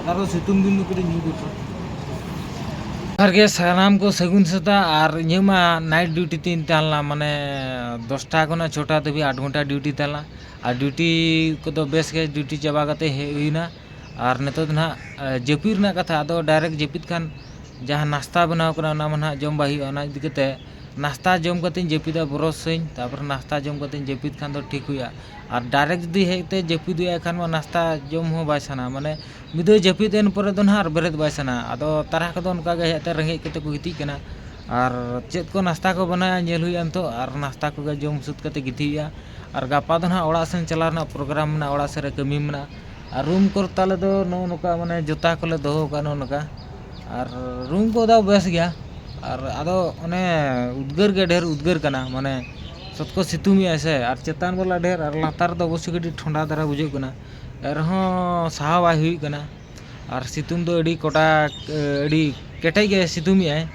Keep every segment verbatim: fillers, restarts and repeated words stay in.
ᱟᱨᱚ ᱥᱤᱛᱩᱝ ᱫᱤᱱ ᱫᱚ ᱠᱟᱹᱴᱤᱡ ᱧᱩ ᱫᱚᱨᱠᱟᱨ᱾ ᱡᱚᱦᱟᱨ ᱜᱮ ᱥᱟᱱᱟᱢ ᱠᱚ, ᱥᱟᱹᱜᱩᱱ ᱥᱮᱛᱟᱜ᱾ ᱟᱨ ᱤᱧᱟᱹᱜ ᱢᱟ ᱱᱟᱭᱤᱴ ᱰᱤᱭᱩᱴᱤ ᱛᱤᱧ ᱛᱟᱦᱮᱸ ᱞᱮᱱᱟ, ᱢᱟᱱᱮ ᱫᱚᱥᱴᱟ ᱠᱷᱚᱱᱟᱜ ᱪᱷᱚᱴᱟ ᱫᱷᱟᱹᱵᱤᱡ ᱟᱴ ᱜᱷᱚᱱᱴᱟ ᱰᱤᱭᱩᱴᱤ ᱛᱟᱦᱮᱸ ᱞᱮᱱᱟ᱾ ᱟᱨ ᱰᱤᱭᱩᱴᱤ ᱠᱚᱫᱚ ᱵᱮᱥ ᱜᱮ ᱰᱤᱭᱩᱴᱤ ᱪᱟᱵᱟ ᱠᱟᱛᱮ ᱦᱮᱡ ᱦᱩᱭᱱᱟ᱾ ᱟᱨ ᱱᱤᱛᱚᱜ ᱫᱚ ᱱᱟᱦᱟᱜ ᱡᱟᱹᱯᱤᱫ ᱨᱮᱱᱟᱜ ᱠᱟᱛᱷᱟ, ᱟᱫᱚ ᱰᱟᱭᱨᱮᱠᱴ ᱡᱟᱹᱯᱤᱫ ᱠᱷᱟᱱ ᱡᱟᱦᱟᱸ ᱱᱟᱥᱛᱟ ᱵᱮᱱᱟᱣ ᱠᱟᱱᱟ ᱚᱱᱟ ᱢᱟ ᱱᱟᱦᱟᱜ ᱡᱚᱢ ᱵᱟᱭ ᱦᱩᱭᱩᱜᱼᱟ᱾ ᱚᱱᱟ ᱤᱫᱤ ᱠᱟᱛᱮ ᱱᱟᱥᱛᱟ ᱡᱚᱢ ᱠᱟᱛᱮᱧ ᱡᱟᱹᱯᱤᱫᱟ ᱵᱚᱨᱚᱥᱟᱹᱧ, ᱛᱟᱨᱯᱚᱨᱮ ᱱᱟᱥᱛᱟ ᱡᱚᱢ ᱠᱟᱛᱮᱧ ᱡᱟᱹᱯᱤᱫ ᱠᱷᱟᱱ ᱫᱚ ᱴᱷᱤᱠ ᱦᱩᱭᱩᱜᱼᱟ᱾ ᱟᱨ ᱰᱟᱭᱨᱮᱠᱴ ᱡᱩᱫᱤ ᱦᱮᱡ ᱠᱟᱛᱮ ᱡᱟᱹᱯᱤᱫ ᱦᱩᱭᱩᱜᱼᱟ, ᱮᱱᱠᱷᱟᱱ ᱢᱟ ᱱᱟᱥᱛᱟ ᱡᱚᱢ ᱦᱚᱸ ᱵᱟᱭ ᱥᱟᱱᱟ᱾ ᱢᱟᱱᱮ ᱢᱤᱫ ᱫᱷᱟᱣ ᱡᱟᱹᱯᱤᱫ ᱮᱱ ᱯᱚᱨᱮ ᱫᱚ ᱱᱟᱦᱟᱜ ᱟᱨ ᱵᱮᱨᱮᱫ ᱵᱟᱭ ᱥᱟᱱᱟ᱾ ᱟᱫᱚ ᱛᱟᱨᱟ ᱠᱚᱫᱚ ᱚᱱᱠᱟ ᱜᱮ ᱦᱮᱡ ᱠᱟᱛᱮ ᱨᱮᱸᱜᱮᱡ ᱠᱟᱛᱮ ᱠᱚ ᱜᱤᱛᱤᱡ ᱠᱟᱱᱟ᱾ ᱟᱨ ᱪᱮᱫ ᱠᱚ ᱱᱟᱥᱛᱟ ᱠᱚ ᱵᱮᱱᱟᱣᱟ ᱧᱮᱞ ᱦᱩᱭᱩᱜᱼᱟ ᱱᱤᱛᱚᱜ, ᱟᱨ ᱱᱟᱥᱛᱟ ᱠᱚᱜᱮ ᱡᱚᱢ ᱥᱟᱹᱛ ᱠᱟᱛᱮ ᱜᱤᱛᱤᱡ ᱦᱩᱭᱩᱜᱼᱟ᱾ ᱟᱨ ᱜᱟᱯᱟ ᱫᱚ ᱱᱟᱦᱟᱜ ᱚᱲᱟᱜ ᱥᱮᱱ ᱪᱟᱞᱟᱣ ᱨᱮᱱᱟᱜ ᱯᱨᱳᱜᱨᱟᱢ ᱢᱮᱱᱟᱜᱼᱟ, ᱚᱲᱟᱜ ᱥᱮᱫ ᱨᱮ ᱠᱟᱹᱢᱤ ᱢᱮᱱᱟᱜᱼᱟ᱾ ᱟᱨ ᱨᱩᱢ ᱠᱚᱨᱮ ᱛᱟᱞᱮ ᱫᱚ ᱱᱚᱜᱼᱚ ᱱᱚᱝᱠᱟ, ᱢᱟᱱᱮ ᱡᱩᱛᱟ ᱠᱚᱞᱮ ᱫᱚᱦᱚ ᱠᱟᱜᱼᱟ ᱱᱚᱜᱼᱚ ᱱᱚᱝᱠᱟ᱾ ᱟᱨ ᱨᱩᱢ ᱠᱚᱫᱚ ᱵᱮᱥ ᱜᱮᱭᱟ᱾ ᱟᱨ ᱟᱫᱚ ᱚᱱᱮ ᱩᱫᱽᱜᱟᱹᱨ ᱜᱮ ᱰᱷᱮᱨ ᱩᱫᱽᱜᱟᱹᱨ ᱠᱟᱱᱟ, ᱢᱟᱱᱮ ᱥᱚᱛ ᱠᱚ ᱥᱤᱛᱩᱝ ᱮᱜᱼᱟᱭ ᱥᱮ, ᱟᱨ ᱪᱮᱛᱟᱱ ᱵᱟᱞᱟ ᱰᱷᱮᱨ ᱟᱨ ᱞᱟᱛᱟᱨ ᱫᱚ ᱚᱵᱚᱥᱥᱳᱭ ᱠᱟᱹᱴᱤᱡ ᱴᱷᱚᱱᱰᱟ ᱫᱷᱟᱨᱟ ᱵᱩᱡᱷᱟᱹᱜ ᱠᱟᱱᱟ, ᱮᱱᱨᱮᱦᱚᱸ ᱥᱟᱦᱟᱣ ᱵᱟᱭ ᱦᱩᱭᱩᱜ ᱠᱟᱱᱟ᱾ ᱟᱨ ᱥᱤᱛᱩᱝ ᱫᱚ ᱟᱹᱰᱤ ᱠᱚᱴᱟ, ᱟᱹᱰᱤ ᱠᱮᱴᱮᱡ ᱜᱮ ᱥᱤᱛᱩᱝ ᱮᱜᱼᱟᱭ᱾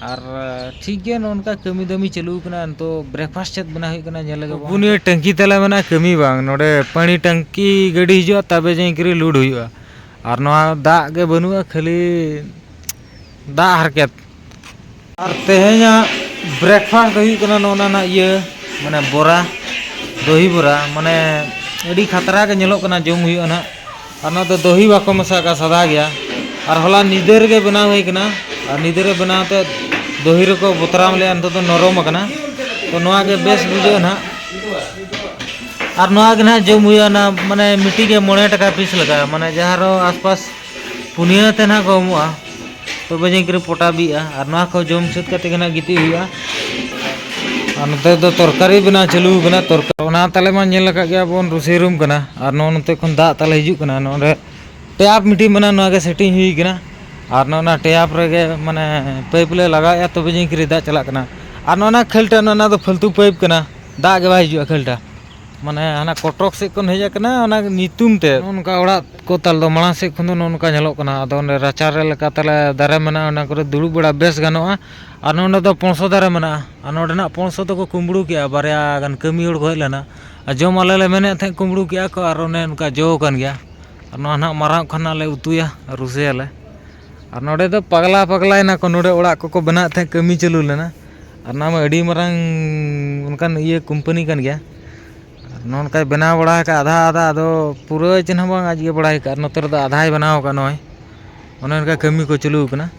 ᱟᱨ ᱴᱷᱤᱠ ᱜᱮ ᱱᱚᱜᱼᱚ ᱱᱚᱝᱠᱟ ᱠᱟᱹᱢᱤ ᱫᱟᱹᱢᱤ ᱪᱟᱹᱞᱩ ᱠᱟᱱᱟ᱾ ᱱᱤᱛᱚᱜ ᱵᱨᱮᱠᱯᱷᱟᱥᱴ ᱪᱮᱫ ᱵᱮᱱᱟᱣ ᱦᱩᱭᱩᱜ ᱠᱟᱱᱟ ᱧᱮᱞ ᱞᱮᱜᱮ ᱵᱚᱱ᱾ ᱯᱩᱱᱭᱟᱹ ᱴᱟᱝᱠᱤ ᱛᱟᱞᱮ ᱢᱮᱱᱟᱜᱼᱟ, ᱠᱟᱹᱢᱤ ᱵᱟᱝ᱾ ᱱᱚᱰᱮ ᱯᱟᱹᱱᱤ ᱴᱟᱝᱠᱤ ᱜᱟᱹᱰᱤ ᱦᱤᱡᱩᱜᱼᱟ, ᱛᱚᱵᱮ ᱡᱟᱹᱱᱤᱡ ᱠᱤᱨᱤ ᱞᱳᱰ ᱦᱩᱭᱩᱜᱼᱟ᱾ ᱟᱨ ᱱᱚᱣᱟ ᱫᱟᱜ ᱜᱮ ᱵᱟᱹᱱᱩᱜᱼᱟ, ᱠᱷᱟᱹᱞᱤ ᱫᱟᱜ ᱦᱟᱨᱠᱮᱛ᱾ ᱟᱨ ᱛᱮᱦᱮᱧᱟᱜ ᱵᱨᱮᱠᱯᱷᱟᱥᱴ ᱫᱚ ᱦᱩᱭᱩᱜ ᱠᱟᱱᱟ ᱱᱚᱜᱼᱚ ᱱᱟ ᱱᱟᱜ ᱤᱭᱟᱹ, ᱢᱟᱱᱮ ᱵᱚᱨᱟ, ᱫᱚᱦᱤ ᱵᱚᱨᱟ, ᱢᱟᱱᱮ ᱟᱹᱰᱤ ᱠᱷᱟᱛᱨᱟ ᱜᱮ ᱧᱮᱞᱚᱜ ᱠᱟᱱᱟ, ᱡᱚᱢ ᱦᱩᱭᱩᱜᱼᱟ ᱱᱟᱜ᱾ ᱟᱨ ᱱᱚᱣᱟ ᱫᱚ ᱫᱚᱦᱤ ᱵᱟᱠᱚ ᱢᱮᱥᱟ ᱠᱟᱜᱼᱟ, ᱥᱟᱫᱟ ᱜᱮᱭᱟ᱾ ᱟᱨ ᱦᱚᱞᱟ ᱧᱤᱫᱟᱹ ᱨᱮᱜᱮ ᱵᱮᱱᱟᱣ ᱦᱩᱭ ᱠᱟᱱᱟ, ᱟᱨ ᱧᱤᱫᱟᱹ ᱨᱮ ᱵᱮᱱᱟᱣ ᱛᱮ ᱫᱚᱦᱤ ᱨᱮᱠᱚ ᱵᱚᱛᱨᱟᱣ ᱞᱮᱜᱼᱟ, ᱱᱤᱛᱚᱜ ᱫᱚ ᱱᱚᱨᱚᱢ ᱟᱠᱟᱱᱟ᱾ ᱛᱚ ᱱᱚᱣᱟ ᱜᱮ ᱵᱮᱥ ᱵᱩᱡᱷᱟᱹᱜᱼᱟ ᱱᱟᱜ᱾ ᱟᱨ ᱱᱚᱣᱟ ᱜᱮ ᱱᱟᱦᱟᱜ ᱡᱚᱢ ᱦᱩᱭᱩᱜᱼᱟ, ᱚᱱᱟ ᱢᱟᱱᱮ ᱢᱤᱫᱴᱤᱡ ᱜᱮ ᱢᱚᱬᱮ ᱴᱟᱠᱟ ᱯᱤᱥ ᱞᱟᱜᱟᱜᱼᱟ, ᱢᱟᱱᱮ ᱡᱟᱦᱟᱸ ᱨᱮᱦᱚᱸ ᱟᱥᱯᱟᱥ ᱯᱩᱱᱭᱟᱹ ᱛᱮ ᱱᱟᱦᱟᱜ ᱠᱚ ᱮᱢᱚᱜᱼᱟ᱾ ᱛᱚᱵᱮ ᱡᱟᱹᱱᱤᱡ ᱠᱤᱨᱤ ᱯᱚᱴᱟ ᱵᱤᱜᱼᱟ᱾ ᱟᱨ ᱱᱚᱣᱟ ᱠᱚ ᱡᱚᱢ ᱥᱟᱹᱛ ᱠᱟᱛᱮ ᱜᱮ ᱱᱟᱦᱟᱜ ᱜᱤᱛᱤᱡ ᱦᱩᱭᱩᱜᱼᱟ᱾ ᱟᱨ ᱱᱚᱛᱮ ᱫᱚ ᱛᱚᱨᱠᱟᱨᱤ ᱵᱮᱱᱟᱣ ᱪᱟᱹᱞᱩ ᱟᱠᱟᱱᱟ, ᱛᱚᱨᱠᱟᱨᱤ ᱚᱱᱟ ᱛᱟᱞᱮ ᱢᱟ ᱧᱮᱞ ᱟᱠᱟᱫ ᱜᱮᱭᱟ ᱵᱚᱱ ᱨᱩᱥᱤ ᱨᱩᱢ ᱠᱟᱱᱟ᱾ ᱟᱨ ᱱᱚᱜᱼᱚ ᱱᱚᱛᱮ ᱠᱷᱚᱱ ᱫᱟᱜ ᱛᱟᱞᱮ ᱦᱤᱡᱩᱜ ᱠᱟᱱᱟ, ᱱᱚᱰᱮ ᱴᱮᱯ ᱢᱤᱫᱴᱤᱡ ᱢᱮᱱᱟᱜᱼᱟ, ᱱᱚᱣᱟ ᱜᱮ ᱥᱮᱴᱤᱝ ᱦᱩᱭ ᱠᱟᱱᱟ᱾ ᱟᱨ ᱱᱚᱜᱼᱚ ᱱᱟ ᱴᱮᱯ ᱨᱮᱜᱮ ᱢᱟᱱᱮ ᱯᱟᱭᱤᱯ ᱞᱮ ᱞᱟᱜᱟᱣᱮᱫᱼᱟ, ᱛᱚᱵᱮ ᱡᱟᱹᱱᱤᱡ ᱠᱤᱨᱤ ᱫᱟᱜ ᱪᱟᱞᱟᱜ ᱠᱟᱱᱟ᱾ ᱟᱨ ᱱᱚᱜᱼᱚ ᱱᱟ ᱠᱷᱟᱹᱞᱴᱟ, ᱱᱚᱜᱼᱚ ᱱᱟ ᱫᱚ ᱯᱷᱟᱹᱞᱛᱩ ᱯᱟᱭᱤᱯ ᱠᱟᱱᱟ, ᱫᱟᱜ ᱜᱮ ᱵᱟᱭ ᱦᱤᱡᱩᱜᱼᱟ ᱠᱷᱟᱹᱞᱴᱟ᱾ ᱢᱟᱱᱮ ᱦᱟᱱᱟ ᱠᱚᱴᱚᱠ ᱥᱮᱫ ᱠᱷᱚᱱ ᱦᱮᱡ ᱟᱠᱟᱱᱟ ᱚᱱᱟ ᱧᱩᱛᱩᱢ ᱛᱮ᱾ ᱱᱚᱜᱼᱚ ᱱᱚᱝᱠᱟ ᱚᱲᱟᱜ ᱠᱚ ᱛᱟᱞᱮ ᱫᱚ ᱢᱟᱲᱟᱝ ᱥᱮᱫ ᱠᱷᱚᱱ ᱫᱚ ᱱᱚᱜᱼᱚ ᱱᱚᱝᱠᱟ ᱧᱮᱞᱚᱜ ᱠᱟᱱᱟ᱾ ᱟᱫᱚ ᱚᱸᱰᱮ ᱨᱟᱪᱟ ᱨᱮ ᱞᱮᱠᱟ ᱛᱟᱞᱮ ᱫᱟᱨᱮ ᱢᱮᱱᱟᱜᱼᱟ, ᱚᱱᱟ ᱠᱚᱨᱮ ᱫᱩᱲᱩᱵ ᱵᱟᱲᱟ ᱵᱮᱥ ᱜᱟᱱᱚᱜᱼᱟ᱾ ᱟᱨ ᱱᱚᱸᱰᱮ ᱫᱚ ᱯᱚᱱᱥᱚ ᱫᱟᱨᱮ ᱢᱮᱱᱟᱜᱼᱟ᱾ ᱟᱨ ᱱᱚᱸᱰᱮᱱᱟᱜ ᱯᱚᱱᱥᱚ ᱫᱚᱠᱚ ᱠᱩᱢᱵᱽᱲᱩ ᱠᱮᱜᱼᱟ, ᱵᱟᱨᱭᱟ ᱜᱟᱱ ᱠᱟᱹᱢᱤ ᱦᱚᱲ ᱠᱚ ᱦᱮᱡ ᱞᱮᱱᱟ᱾ ᱟᱨ ᱡᱚᱢ ᱟᱞᱮ ᱞᱮ ᱢᱮᱱᱮᱫ ᱛᱟᱦᱮᱸᱫ, ᱠᱩᱢᱵᱽᱲᱩ ᱠᱮᱜᱼᱟ ᱠᱚ, ᱟᱨ ᱚᱱᱮ ᱚᱱᱠᱟ ᱡᱚ ᱟᱠᱟᱱ ᱜᱮᱭᱟ᱾ ᱟᱨ ᱱᱚᱣᱟ ᱱᱟᱦᱟᱜ ᱢᱟᱨᱟᱝ ᱠᱷᱟᱱ ᱱᱟᱜ ᱞᱮ ᱩᱛᱩᱭᱟ, ᱨᱩᱥᱮᱭᱟᱞᱮ᱾ ᱟᱨ ᱱᱚᱰᱮ ᱫᱚ ᱯᱟᱜᱽᱞᱟ ᱯᱟᱜᱽᱞᱟᱭᱮᱱᱟ ᱠᱚ, ᱱᱚᱰᱮ ᱚᱲᱟᱜ ᱠᱚᱠᱚ ᱵᱮᱱᱟᱣᱮᱫ ᱛᱟᱦᱮᱸᱫ, ᱠᱟᱹᱢᱤ ᱪᱟᱹᱞᱩ ᱞᱮᱱᱟ᱾ ᱟᱨ ᱱᱚᱣᱟ ᱢᱟ ᱟᱹᱰᱤ ᱢᱟᱨᱟᱝ ᱚᱱᱠᱟᱱ ᱤᱭᱟᱹ ᱠᱳᱢᱯᱟᱱᱤ ᱠᱟᱱ ᱜᱮᱭᱟ᱾ ᱟᱨ ᱱᱚᱜᱼᱚ ᱱᱚᱝᱠᱟᱭ ᱵᱮᱱᱟᱣ ᱵᱟᱲᱟ ᱟᱠᱟᱫᱼᱟ, ᱟᱫᱷᱟ ᱟᱫᱷᱟ, ᱟᱫᱚ ᱯᱩᱨᱟᱹ ᱪᱮᱫ ᱦᱚᱸ ᱵᱟᱝ ᱟᱡ ᱜᱮ ᱵᱟᱲᱟᱭ ᱟᱠᱟᱫᱼᱟ᱾ ᱟᱨ ᱱᱚᱛᱮ ᱨᱮᱫᱚ ᱟᱫᱷᱟᱭ ᱵᱮᱱᱟᱣ ᱟᱠᱟᱫᱼᱟ ᱱᱚᱜᱼᱚᱭ᱾ ᱚᱱᱮ ᱚᱱᱠᱟ ᱠᱟᱹᱢᱤ ᱠᱚ ᱪᱟᱹᱞᱩ ᱟᱠᱟᱱᱟ᱾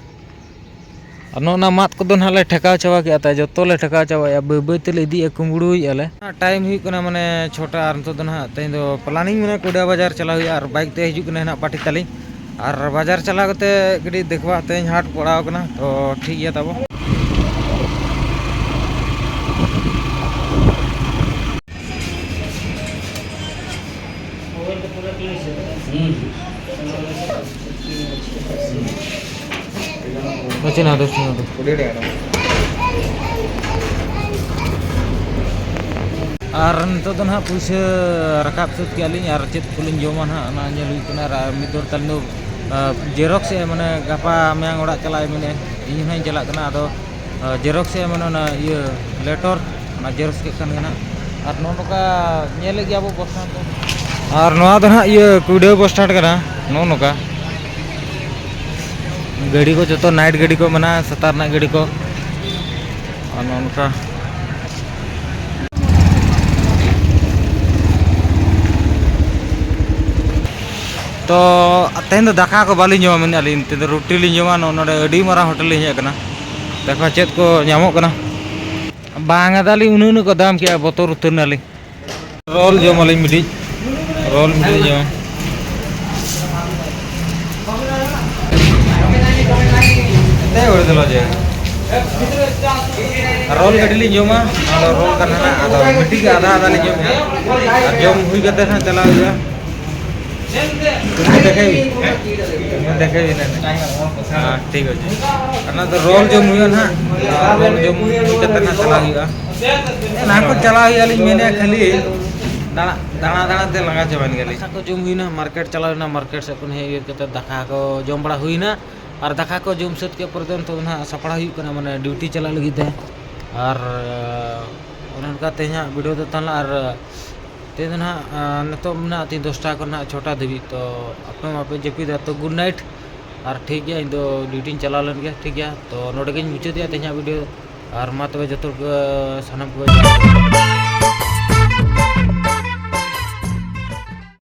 ᱟᱨ ᱱᱚᱜᱼᱚ ᱱᱟ ᱢᱟᱫ ᱠᱚᱫᱚ ᱱᱟᱦᱟᱜ ᱞᱮ ᱴᱷᱮᱠᱟᱣ ᱪᱟᱵᱟ ᱠᱮᱫᱼᱟ, ᱛᱟᱭ ᱡᱚᱛᱚ ᱞᱮ ᱴᱷᱮᱠᱟᱣ ᱪᱟᱵᱟᱭᱮᱫᱼᱟ, ᱵᱟᱹᱭ ᱵᱟᱹᱭ ᱛᱮᱞᱮ ᱤᱫᱤᱭᱮᱫᱼᱟ, ᱠᱩᱢᱵᱽᱲᱩᱭᱮᱫᱼᱟ ᱞᱮ᱾ ᱴᱟᱭᱤᱢ ᱦᱩᱭᱩᱜ ᱠᱟᱱᱟ ᱢᱟᱱᱮ ᱪᱷᱚᱴᱟ, ᱟᱨ ᱱᱤᱛᱚᱜ ᱫᱚ ᱱᱟᱦᱟᱜ ᱛᱮᱦᱮᱧ ᱫᱚ ᱯᱞᱟᱱᱤᱝ ᱢᱮᱱᱟᱜᱼᱟ ᱠᱚᱰᱟ ᱵᱟᱡᱟᱨ ᱪᱟᱞᱟᱣ ᱦᱩᱭᱩᱜᱼᱟ, ᱟᱨ ᱵᱟᱭᱤᱠ ᱛᱮ ᱦᱤᱡᱩᱜ ᱠᱟᱱᱟᱭ ᱱᱟᱦᱟᱜ ᱯᱟᱴᱤ ᱛᱟᱹᱞᱤᱧ᱾ ᱟᱨ ᱵᱟᱡᱟᱨ ᱪᱟᱞᱟᱣ ᱠᱟᱛᱮ ᱠᱟᱹᱴᱤᱡ ᱫᱮᱠᱷᱚᱣᱟ ᱛᱮᱦᱮᱧ ᱦᱟᱴ ᱯᱟᱲᱟᱣ ᱠᱟᱱᱟ, ᱛᱚ ᱴᱷᱤᱠ ᱜᱮᱭᱟ ᱛᱟᱵᱚ᱾ ᱟᱨ ᱱᱤᱛᱚᱜ ᱫᱚ ᱱᱟᱦᱟᱜ ᱯᱩᱭᱥᱟᱹ ᱨᱟᱠᱟᱵ ᱥᱟᱹᱛ ᱠᱮᱜᱼᱟ ᱞᱤᱧ, ᱟᱨ ᱪᱮᱫ ᱠᱚᱞᱤᱧ ᱡᱚᱢᱟ ᱱᱟᱦᱟᱜ, ᱚᱱᱟ ᱧᱮᱞ ᱦᱩᱭᱩᱜ ᱠᱟᱱᱟ᱾ ᱟᱨ ᱢᱤᱫ ᱦᱚᱲ ᱛᱟᱹᱞᱤᱧ ᱫᱚ, ᱟ, ᱡᱮᱨᱚᱠᱥ ᱮ, ᱢᱟᱱᱮ, ᱜᱟᱯᱟ ᱢᱮᱭᱟᱝ ᱚᱲᱟᱜ ᱪᱟᱞᱟᱜ ᱮ ᱢᱮᱱᱮᱫᱼᱟ, ᱤᱧ ᱦᱚᱸᱧ ᱪᱟᱞᱟᱜ ᱠᱟᱱᱟ᱾ ᱟᱫᱚ, ᱟ, ᱡᱮᱨᱚᱠᱥ ᱮ, ᱢᱟᱱᱮ, ᱚᱱᱟ ᱤᱭᱟᱹ ᱞᱮᱴᱚᱨ, ᱚᱱᱟ ᱡᱮᱨᱚᱠᱥ ᱠᱮᱫ ᱠᱷᱟᱱ ᱜᱮ ᱱᱟᱦᱟᱜ᱾ ᱟᱨ ᱱᱚᱜᱼᱚ ᱱᱚᱝᱠᱟ ᱧᱮᱞᱮᱫ ᱜᱮᱭᱟ ᱵᱚ ᱵᱚᱥ ᱥᱴᱮᱱᱰ ᱫᱚ᱾ ᱟᱨ ᱱᱚᱣᱟ ᱫᱚ ᱱᱟᱦᱟᱜ ᱤᱭᱟᱹ ᱠᱩᱲᱤᱰᱟᱹ ᱵᱚᱥ ᱥᱴᱮᱱᱰ ᱠᱟᱱᱟ᱾ ᱱᱚᱜᱼᱚ ᱱᱚᱝᱠᱟ ᱜᱟᱹᱰᱤ ᱠᱚ ᱡᱚᱛᱚ ᱱᱟᱭᱤᱴ ᱜᱟᱹᱰᱤ ᱠᱚ ᱢᱮᱱᱟᱜᱼᱟ, ᱥᱮᱛᱟᱜ ᱨᱮᱱᱟᱜ ᱜᱟᱹᱰᱤ ᱠᱚ᱾ ᱟᱨ ᱱᱚᱜᱼᱚ ᱱᱚᱝᱠᱟ᱾ ᱛᱚ, ᱛᱮᱦᱮᱧ ᱫᱚ ᱫᱟᱠᱟ ᱠᱚ ᱵᱟᱹᱞᱤᱧ ᱡᱚᱢᱟ ᱢᱮᱱᱮᱫᱼᱟ ᱞᱤᱧ, ᱛᱮᱦᱮᱧ ᱫᱚ ᱨᱩᱴᱤ ᱞᱤᱧ ᱡᱚᱢᱟ᱾ ᱱᱚᱜᱼᱚ ᱱᱚᱰᱮ ᱟᱹᱰᱤ ᱢᱟᱨᱟᱝ ᱦᱳᱴᱮᱞ ᱞᱤᱧ ᱦᱮᱡ ᱟᱠᱟᱱᱟ, ᱫᱮᱠᱷᱟ ᱪᱮᱫ ᱠᱚ ᱧᱟᱢᱚᱜ ᱠᱟᱱᱟ᱾ ᱵᱟᱝ ᱟᱫᱟᱞᱤᱧ, ᱩᱱᱟᱹᱜ ᱩᱱᱟᱹᱜ ᱠᱚ ᱫᱟᱢ ᱠᱮᱜᱼᱟ, ᱵᱚᱛᱚᱨ ᱩᱛᱟᱹᱨ ᱱᱟᱞᱤᱧ᱾ ᱨᱳᱞ ᱡᱚᱢ ᱟᱹᱞᱤᱧ ᱢᱤᱫᱴᱤᱡ, ᱨᱳᱞ ᱢᱤᱫᱴᱤᱡ ᱡᱚᱢ᱾ ᱨᱳᱞ ᱠᱟᱹᱴᱤᱡ ᱞᱤᱧ ᱡᱚᱢᱟ, ᱟᱫᱚ ᱨᱳᱞ ᱠᱟᱱᱟ ᱦᱟᱸᱜ, ᱟᱫᱚ ᱢᱤᱫᱴᱤᱡ ᱜᱮ ᱟᱫᱷᱟ ᱟᱫᱷᱟ ᱞᱤᱧ ᱡᱚᱢᱟ᱾ ᱟᱨ ᱡᱚᱢ ᱦᱩᱭ ᱠᱟᱛᱮ ᱦᱟᱸᱜ ᱪᱟᱞᱟᱣ ᱦᱩᱭᱩᱜᱼᱟ᱾ ᱫᱮᱠᱷᱟᱣ ᱵᱤᱱ᱾ ᱫᱮᱠᱷᱟᱣ ᱵᱤᱱ᱾ ᱦᱮᱸ, ᱴᱷᱤᱠ ᱟᱪᱷᱮ᱾ ᱚᱱᱟ ᱫᱚ ᱨᱳᱞ ᱡᱚᱢ ᱦᱩᱭᱩᱜᱼᱟ ᱱᱟᱦᱟᱜ᱾ ᱨᱳᱞ ᱡᱚᱢ ᱦᱩᱭ ᱠᱟᱛᱮ ᱱᱟᱦᱟᱜ ᱪᱟᱞᱟᱣ ᱦᱩᱭᱩᱜᱼᱟ᱾ ᱮ, ᱱᱟᱦᱟᱜ ᱠᱚ ᱪᱟᱞᱟᱣ ᱦᱩᱭᱩᱜᱼᱟ ᱞᱤᱧ ᱢᱮᱱᱮᱫᱼᱟ, ᱠᱷᱟᱹᱞᱤ ᱫᱟᱬᱟ, ᱫᱟᱬᱟ, ᱫᱟᱬᱟ ᱛᱮ ᱞᱟᱸᱜᱟ ᱪᱟᱵᱟᱭᱮᱱ ᱜᱮᱭᱟᱞᱤᱧ᱾ ᱫᱟᱠᱟ ᱠᱚ ᱡᱚᱢ ᱦᱩᱭᱱᱟ, ᱢᱟᱨᱠᱮᱴ ᱪᱟᱞᱟᱣ ᱦᱩᱭᱱᱟ, ᱢᱟᱨᱠᱮᱴ ᱥᱮᱫ ᱠᱷᱚᱱ ᱦᱮᱡ ᱠᱟᱛᱮ ᱫᱟᱠᱟ ᱠᱚ ᱡᱚᱢ ᱵᱟᱲᱟ ᱦᱩᱭᱱᱟ᱾ ᱟᱨ ᱫᱟᱠᱟ ᱠᱚ ᱡᱚᱢ ᱥᱟᱹᱛ ᱠᱮᱫ ᱯᱚᱨᱮ ᱫᱚ ᱱᱤᱛᱚᱜ ᱫᱚ ᱱᱟᱦᱟᱜ ᱥᱟᱯᱲᱟᱣ ᱦᱩᱭᱩᱜ ᱠᱟᱱᱟ, ᱢᱟᱱᱮ ᱰᱤᱭᱩᱴᱤ ᱪᱟᱞᱟᱜ ᱞᱟᱹᱜᱤᱫ ᱛᱮ᱾ ᱟᱨ, ᱚᱱᱮ ᱚᱱᱠᱟ ᱛᱮᱦᱮᱧᱟᱜ ᱵᱷᱤᱰᱤᱭᱳ ᱫᱚ ᱛᱟᱦᱮᱸ ᱞᱮᱱᱟ᱾ ᱟᱨ ᱛᱮᱦᱮᱧ ᱫᱚ ᱱᱟᱦᱟᱜ ᱱᱤᱛᱚᱜ ᱢᱮᱱᱟᱜᱼᱟ ᱛᱤᱧ ᱫᱚᱥᱴᱟ ᱠᱷᱚᱱ ᱱᱟᱦᱟᱜ ᱪᱷᱚᱴᱟ ᱫᱷᱟᱹᱵᱤᱡ᱾ ᱛᱚ ᱟᱯᱮ ᱢᱟᱯᱮ ᱡᱟᱹᱯᱤᱫᱟ, ᱛᱚ ᱜᱩᱰ ᱱᱟᱭᱤᱴ᱾ ᱟᱨ ᱴᱷᱤᱠ ᱜᱮᱭᱟ, ᱤᱧ ᱫᱚ ᱰᱤᱭᱩᱴᱤᱧ ᱪᱟᱞᱟᱣ ᱞᱮᱱ ᱜᱮ, ᱴᱷᱤᱠ ᱜᱮᱭᱟ᱾ ᱛᱚ ᱱᱚᱰᱮ ᱜᱤᱧ ᱢᱩᱪᱟᱹᱫᱮᱜᱼᱟ ᱛᱮᱦᱮᱧᱟᱜ ᱵᱷᱤᱰᱤᱭᱳ᱾ ᱟᱨ ᱢᱟ ᱛᱚᱵᱮ ᱡᱚᱛᱚ ᱠᱚ, ᱥᱟᱱᱟᱢ ᱠᱚ